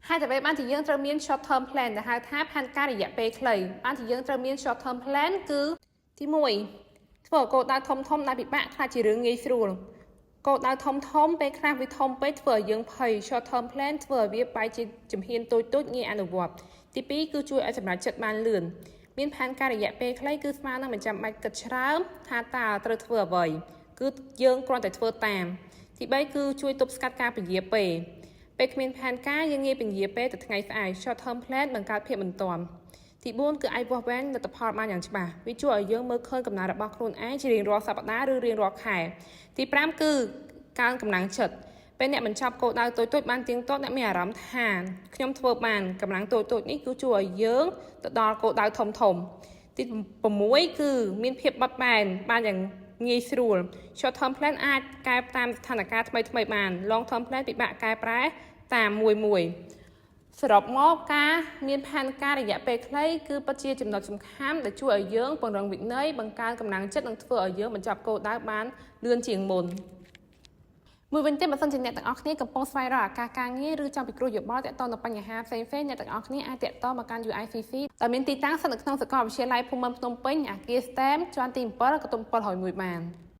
ហេតុអ្វីបានជាយើងត្រូវមាន short term plan ដែលហៅថាផែនការរយៈពេលខ្លីបានជាយើងត្រូវមាន short term plan គឺទី1ធ្វើឲ្យគោលដៅធំធំដែលពិបាកក្លាយជារឿងងាយស្រួលគោលដៅធំធំពេលខ្លះវាធំពេកធ្វើឲ្យយើងភ័យ short term plan ធ្វើឲ្យវាបែរជាជំហានតូចតូចងាយអនុវត្តទី2គឺជួយឲ្យសម្រេចចិត្តបានលឿនមានផែនការរយៈពេលខ្លីគឺស្មើនឹងមិនចាំបាច់គិតច្រើនថាតើត្រូវធ្វើអ្វីគឺយើងគ្រាន់តែធ្វើតាមទី3គឺជួយទប់ស្កាត់ការពន្យាពេលពេលគ្មានផែនការយើងងាយពន្យាពេលទៅថ្ងៃស្អែក short term plan បង្កើតភាពបន្ទាន់ទី4គឺអាចវាស់វែងលទ្ធផលបានយ៉ាងច្បាស់វាជួយឲ្យយើងមើលឃើញកំណើនរបស់ខ្លួនឯងជារៀងរាល់សប្តាហ៍ឬរៀងរាល់ខែទី5គឺកើនកម្លាំងចិត្តពេលអ្នកបញ្ចប់គោលដៅតូចៗបានទៀងទាត់អ្នកមានអារម្មណ៍ថាខ្ញុំធ្វើបានកម្លាំងតូចៗនេះគឺជួយឲ្យយើងទៅដល់គោលដៅធំធំទី6គឺមានភាពបត់បែនបានយ៉ាងងាយស្រួល short term plan អាចកែតាមស្ថានភាពថ្មីថ្មីបាន long term plan ពិបាកកែប្រែតាមមួយមួយសរុបមកការមានផែនការរយៈពេលខ្លីគឺពិតជាចំណុចសំខាន់ដែលជួយឲ្យយើងពង្រឹងវិន័យបង្កើនកម្លាំងចិត្តនិងធ្វើឲ្យយើងបញ្ចប់គោលដៅបានលឿនជាងមុនមួយវិញទៀតបើសិនជាអ្នកទាំងអស់គ្នាកំពុងស្វែងរកឱកាសការងារឬចង់ពិគ្រោះយោបល់ទាក់ទងនឹងបញ្ហាផ្សេងៗអ្នកទាំងអស់គ្នាអាចទាក់ទងមកកាន់ UICC ដែលមានទីតាំងស្ថិតនៅក្នុងសាកលវិទ្យាល័យភូមិន្ទភ្នំពេញអគារ STEM ជាន់ទី7កន្ទប់701បាន។